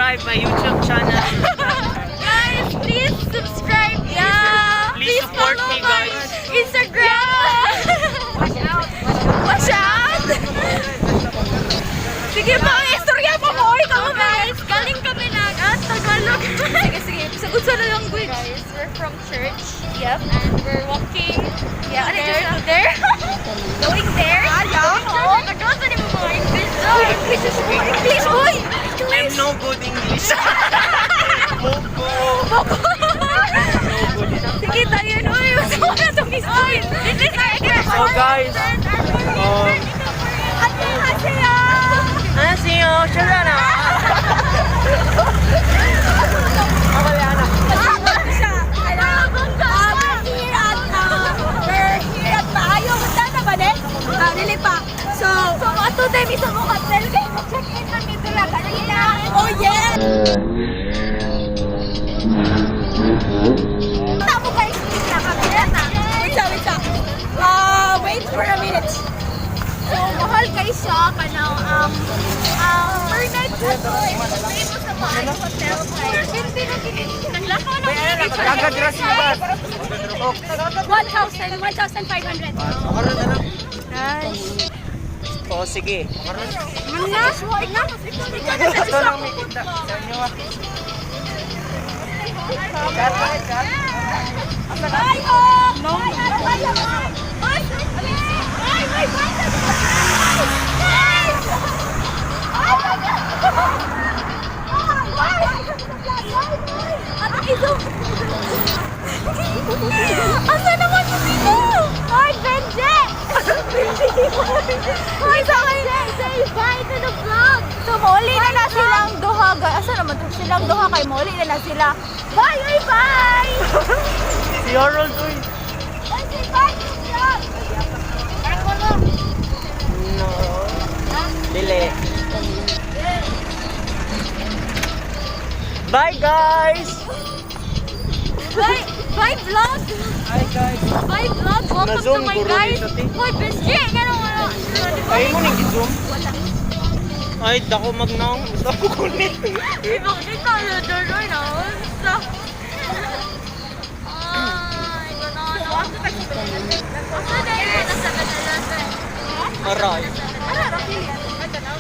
Subscribe my YouTube channel. Guys, please subscribe. Yeah. Please support follow me, my guys. Instagram. Watch out. Watch out. Sige pa, istorya pa mo. Oy, kamo, guys. Galing kami ng Tagalog. Sige, sige. Sagot sa language. Guys, we're from church. Yep. And we're walking Yeah, ano there siya? To there. Going there? Ah, yeah. Oo, Tagalog na mo mga English. Uy, English is English, uy! I'm no good English. Moko. Boko. Sige tayo, uy. Gusto ko na itong story. This is our So guys, 안녕하세요. 안녕하세요. 샬라나. We're here at Maayo. Basta na ba, ne? Ah, dili pa. So, So, ato tayo sa mong hotel. Kaya mag-check-in na dito lang. Kanina. Oh yeah! Tamo guys, wait lang. Kamera na. Wait lang, wait lang. Ah, wait for a minute. So, mahal kay siya kanang per night ato is pay mo sa Maayo Hotel kay Naglakaw na Gagagra sila ba? 1,000, 1,500. Nice. Oh, sige. Ano? Ito lang may kita sa inyo ah. Cut, cut. Bye, oh! Bye, bye, bye! Ay, ay, ay, ay! Ay, ay, ay! Ito! Asa naman si Tito? Ay, Benje! Ay, Benje! Say bye to the vlog! So, mauli na na silang duha. Asa naman to silang duha kay mauli na na sila. Bye! Ay, bye! Si Harold, uy. Ay, say bye to the vlog! No. Dili. Bye, guys! Bye! Bye, vlog! Hi, guys. Bye, vlog! Welcome to Na-zoom my ko rin guys! ito, te. Hoy, Benje! Ganun, ano? Ay mo ning zoom? Ay, dako magnang. Gusto ko kunin. Ipakita na doon na. Ay, gano'n. Asa na yun? Nasa 7-Eleven. Aray.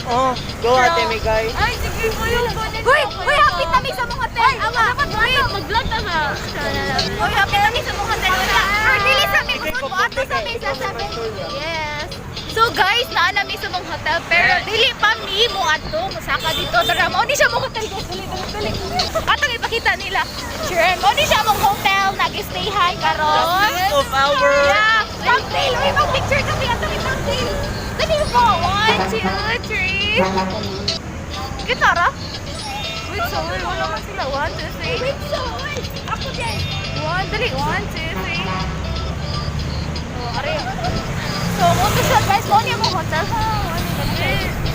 Oh, go, Ate Migay. Ay, sige mo yung kunin. Hoy! Hoy, hapit na mi sa mong hotel! Awa! Dapat wait, mag-vlog na sa 7-Eleven. Hoy, hapit na mi sa mong hotel. Wala. Pero dili sa mi, gusto mo ato sa mi sa 7. Yes. So guys, naa na mi sa mong hotel pero dili pa mi mo adto, musaka dito. Dara mao ni siya mong hotel, guys. Dali, dali, dali. Atong ipakita nila. Sure, mao ni siya mong hotel nag-stayhan karon. Of our Yeah, thumbnail. Uy, mag-picture kami. Atong i-thumbnail. Dali mo. One, two, three. Kita ra? Wait, sorry. Wala man sila. One, two, three. Wait, so, wait. Ako din. One, dali. One, two, three. Oh, are. So, mo to siya, guys. Mo niya mong hotel, ha?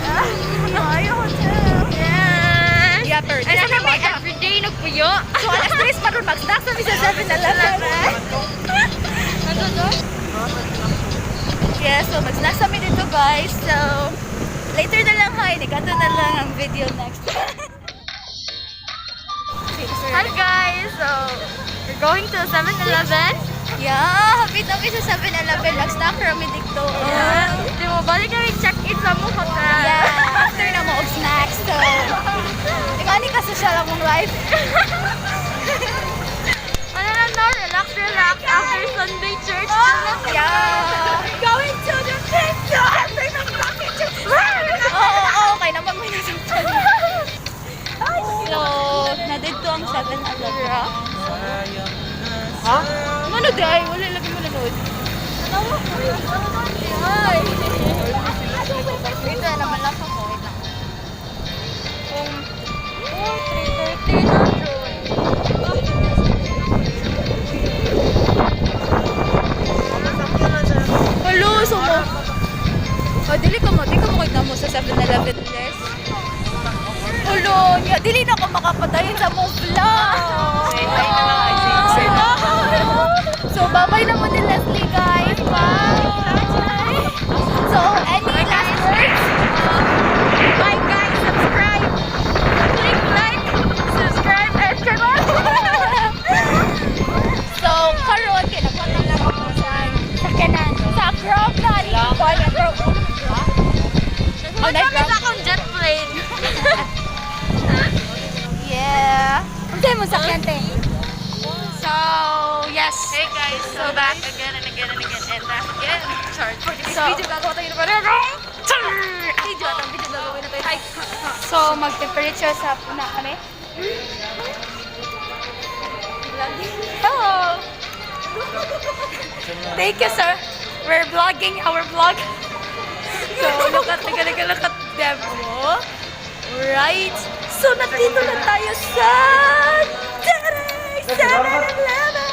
Ah, Maayo Hotel. Yes. Yeah, pero Ay, sa kami everyday nagpuyo. So, alas 3 pa ron mag-snack sa sa 7-Eleven. Ano doon? Yeah, so mag-snack sa dito, guys. So, later na lang, ha. Ikato na lang ang video next. Hi guys! So, we're going to 7-Eleven. Yeah, happy kami sa 7-Eleven. Mag-snack kami dito. Yeah. Di mo, balik kami check-in sa mong hotel. Yeah, after na mo og snacks. So, ikaw ni ka social among life. Ano na no? Relax, relax. After Sunday church. Yeah. Going to the picture after ng rocket. Oo, okay naman may nasa. So, na dito ang 7-Eleven. Ha? Ano di ay? Wala lagi mo nanood. Ano Ay. Wait na naman lang ako. Wait lang. Kung, oh, 3:30 na June. Hello, so mo. Oh, dili ka mo, di ka mo kita mo sa 7-Eleven, Les. Hello, niya, dili na ako makapadayon sa mong vlog. Say bye na lang, ay, say So, bye-bye na mo ni Leslie, guys. Bye! So, any last words? Bye guys! Subscribe! Click like! Oh, night Kami sa akong jet plane. Yeah. Unsa mo sakyan te? So, yes. Hey guys, so back again and again and again and back again. Charge. For this So- video, gagawa tayo na parang. Video, atang video gagawin na tayo. Ay, So mag-temperature sa na kami. Hello. Thank you, sir. We're vlogging our vlog. So, look at, look at, look at, look at them. Oh. Right. So, nandito na tayo sa Derek 7-Eleven!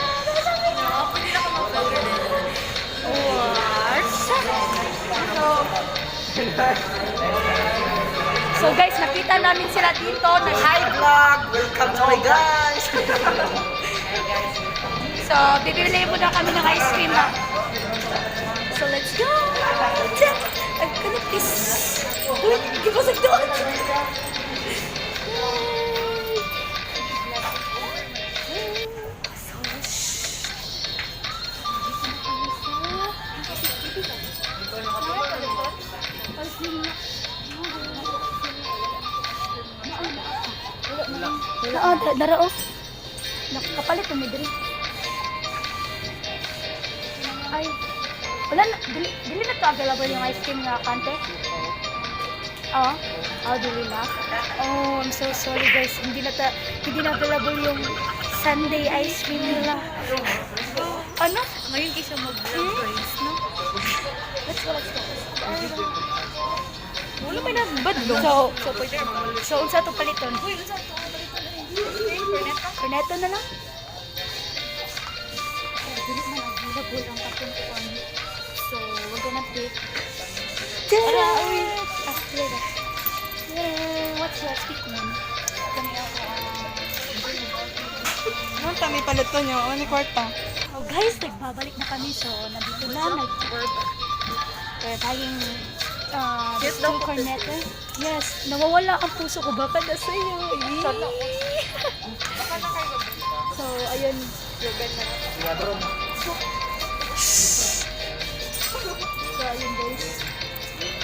So, guys, nakita namin sila dito. Hi vlog! Welcome to my guys! So, bibili muna kami ng ice cream na. So, let's go! Check! I'm gonna kiss. Uy, gibasag doon! So, shh. Oo, dara oh. Nakapalit na may diri. Ay, wala na, dili, dili na to available yung ice cream nga kante? Oo. Oh, dili na. Oh, I'm so sorry guys. Hindi na available yung sundae ice cream nila. Ano? Ngayon kaysa mag-vlog guys, no? Let's go, let's go. Wala may nagbadlong. So, unsa to paliton? Uy, unsa to? Cornetto. Cornetto na lang? Pero dili man available ang katong kuan. So, we're gonna pick. Tara! Uy! Ah, clear. Yeah, what's yours? Pick one. Kami ako. Anong tami palito nyo? O, ni kwarta. Oh guys, nagbabalik na kami. So, nandito na. We're buying Cute two daw po. cornetto. Yes, nawawala ang puso ko. Baka na sa'yo. Eh. So, ayun. So, ayun guys.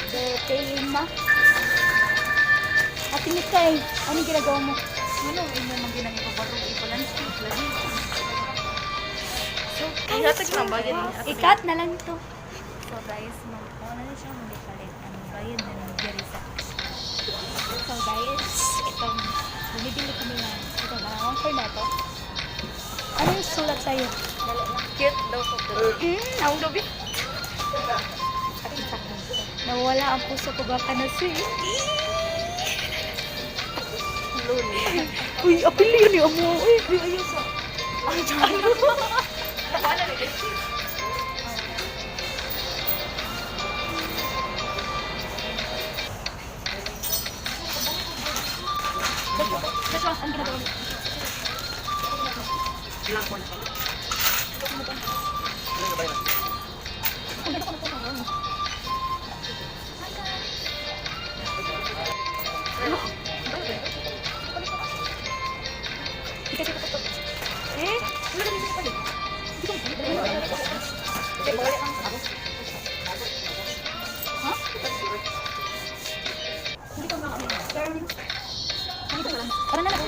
They're paying na. Ate Mikay, anong ginagawa mo? Ano, imo man ginang ipabarong ipa-landscape lagi. So, guys, Ihatag lang ba? Ganun. ikat na lang to. So guys, mag-ano na siya magpalit. Ang bayad na ng diri sa So guys, itong bumibili kami ng ito, dalawang cornetto. Ano yung sulat sa'yo? Cute daw po. Naong gabi. Nawala ang puso ko baka na si. Uy, apili yun yung amo. Uy, uy, ayun sa. Ay, ano? Joshua, ang ginagawa mo? Eh? Wala kami sa palit. Hindi ko mapalit. Ha? Hindi ko makakalit. Pero, tara na lang.